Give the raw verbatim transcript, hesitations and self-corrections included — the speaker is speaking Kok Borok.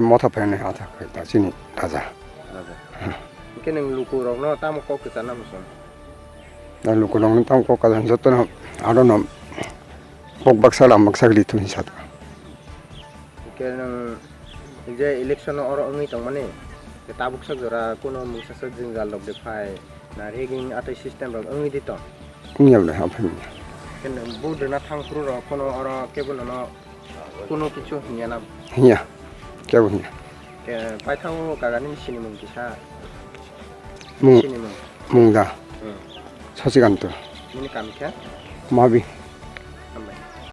Motha phainai atha khai ta chini raja. Raja. Hwnkhe nwng lukurokno tamo kok kwcharna muchung? Na lukurokno tamo kok kwcharna jotono arono kok baksa lam baksa ri thung hinsa ta. Hwnkhe nwng je election oro wngwi tongmani, tabuksa jora kuno mungsa sak jwngjal rok de phai, na rigging atwi system rok wngwi di tong? Wngya ble, ha phai wngya. Khe nwng vote rwna thang phuru rok kuno oro kebo nono kuno kichu hinya na? Hinya, kebo hinya. Khe paithao kagani sinimung kisa? Mung, sinimung. Mung da. Hmm. Sasikanto. Nini kami khe? Mabi. Hambai.